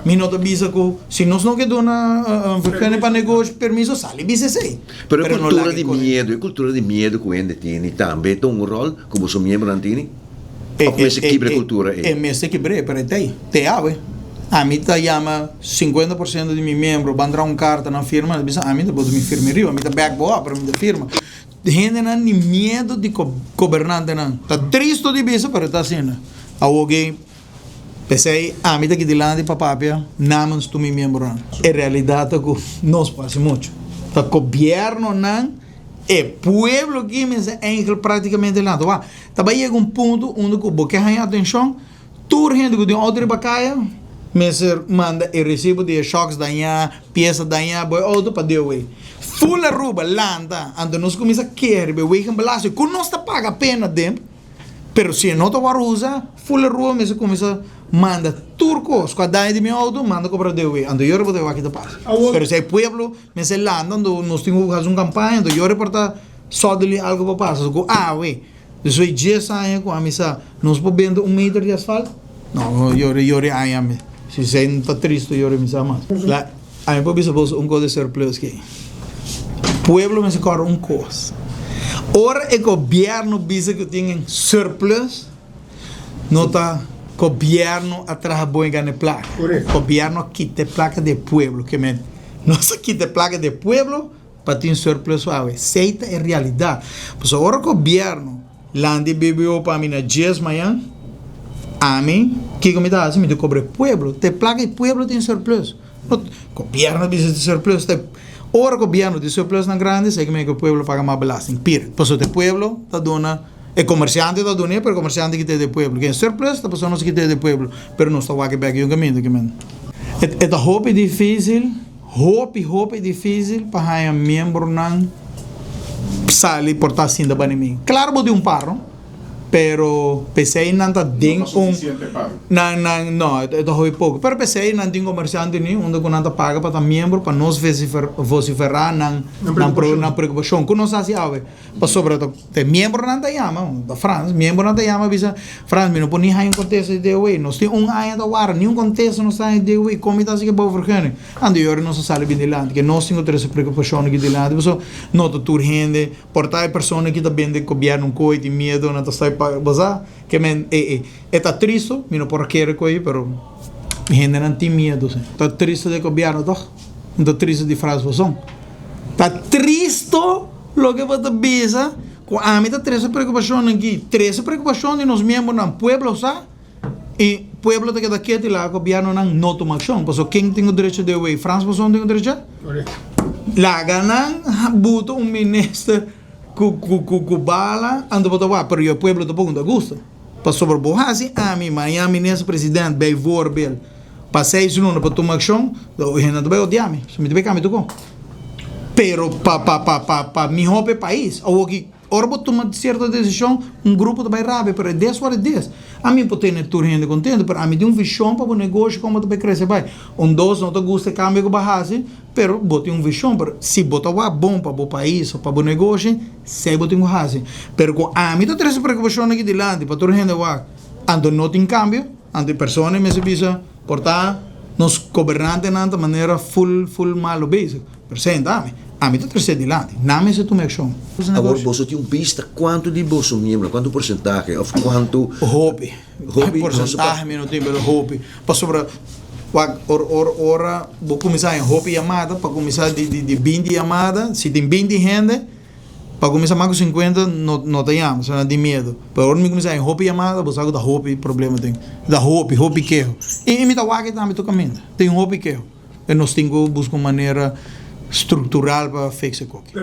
Mi no ta bisa ku si nos no ke duna vergunning pa negoshi permiso sali bisa esei. Pero e kultura di miedu, e kultura di miedu ku hende tini tambe ta un ròl ku boso miembronan tini? Òf mester kibra e kultura ei? E mester kibr'é, pero e ta ei, te awe. Ami ta yama 50% di mi miembro ban traha un karta nan firma, nan ta bisa ami ta bota mi firma riba, mi ta back bo up pero mi ta firma. Hendenan di miedu di gobernantenan. Ta tristo di bisa pero ta asina. Awoke p'esei ami ta aki dilanti pa papia namens tur mi miembronan. E realidat ta ku nos por hasi muchu. Ta gobiernonan, e pueblo aki mester eigentlik praktikamente lanta. Wak, ta bai yega un punto unda ku bo ke haña atenshon. Tur hende ku tin outo riba kaya mester manda e resibo di e shocks dañá, piesa dañá bo e outo pa DOW. Full Aruba lanta, anto nos kuminsá keha riba e wegenbelasting ku nos ta paga pena den, pero si e no ta wòrdu usa, full Aruba mester kuminsá manda tur kos ku a daña di mi outo manda kobra DOW. Anto yo riba ta wak ki ta pasa. Pero si e pueblo mester lanta anto nos tin ku hasi un kampaña anto yo riba ta suddenly algu por pasa ku awe. Despues dies aña ku ami sa nos por bende un meter di asfalt? No, yori yori aña mi. Si esei no ta tristu yori mi sa mas. La, ami por bisa boso un kos di surplus ki. Pueblo mester kòrda un kos. Ora e gobièrnu bisa ku tin surplus, no ta gobièrnu a traha bon i gana e plaka. Gobièrnu a kita e plaka di e pueblo. Ke men, nos a kita e plaka di e pueblo. Pa tin surplus awe. Esey ta e realidad. Pasobra ora gobierno lanta e BBO pa mi na djes mañan, ami kico mi ta haci? Mi ta cobra e pueblo. Ta e placa e pueblo tin surplus. No gobierno a bisa tin surplus. Ta ora gobierno tin surplusnan grandi esey ke mey cu e pueblo paga mas belasting. Pir. Pasobra ta e pueblo ta duna, e comerciante ta duna pero e comerciante kita di e pueblo. Ken surplus ta pasobra nos kita di e pueblo. Pero nos ta wak e bek di un caminda ke men. E ta hopi dificil. Hopi hopi dificil pa haña miembronan sali por ta sinta bani mi. Claro bo tin un par no, pero p'esey nan ta den un nan nan no e ta hopi poco pero p'esey nan tin comerciante ni unda cu nan ta paga pa ta miembro pa nos vociferá nan nan preocupacion cu nos haci awe. Pasobra ta e miembronan ta yama, ta Frans, miembronan ta yama bisa, Frans mi no por ni haña un kontesta di DOW, nos tin un aña ta wara, ni un kontesta nos ta haña di DOW, kon mi ta hasi ke bou vergunning? Anto yora nos a sali bin dilanti, ke nos tin ku trese preokupashon aki dilanti, pasobra no ta tur hende, por ta e persona ki ta bende gobièrnu un koi tin miedu, nan ta sai pa, bo sa, ke men e e e ta tristu, mi no por a kere ku ei, pero hendenan tin miedu si. Ta tristu di gobièrnu tòg, no ta tristu di Frans Bosson. Ta tristu. Loke bo ta bisa ku ami ta trese preokupashonnan aki, trese preokupashon di nos miembronan, pueblo sa, i pueblo ta keda ketu i laga gobièrnunan no tuma akshon. Pasobra ken tin ku derecho di away? Frans Bosson tin ku derecho? Laga nan buta un minister ku ku bala, anto bo ta wak, pero e pueblo tampoko no ta gusta. Pasobra bo hasi ami maña minister president bijvoorbeeld pa seis luna pa tuma akshon, hende ta bai odia mi, so mi ta bai kambia tur kon. Pero pa pa pa pa pa mihó pa e pais. Awoki ora bo tuma sierto desishon un grupo ta bai rabia pero e des wòrdu e des. Ami por tene tur hende kontento pero ami tin un vishon pa bo negoshi komo ta bai krese bai. Un dos no ta gusta e kambio ku bo a hasi pero bo tin un vishon pero si bo ta wak bon pa bo pais o pa bo negoshi esei bo tin ku hasi. Pero ku ami ta trese preokupashon aki dilanti pa tur hende wak anto no tin kambio anto e persona mester bisa. Por ta nos gobernantenan ta manera full full malo bezig, pero senta ami, ami ta trece dilanti, nan mester tuma accion. Awor boso tin un bista cuanto di boso miembro, cuanto porcentahe of cuanto. Hopi, hopi porcentahe mi no tin pero hopi, pasobra wak or or ora bo cuminsa haña hopi yamada pa cuminsa di di binti yamada, si tin binti hende. Pa kuminsá mas ku sinkuenta no no ta yama, so nan tin miedu. Pero ora mi kuminsá haña hopi yamada, bo sa ku ta hopi problema tin. Ta hopi, hopi keho. I mi ta wak e tambe tur kaminda. Tin hopi keho. I nos tin ku buska un manera struktural pa fix e koki.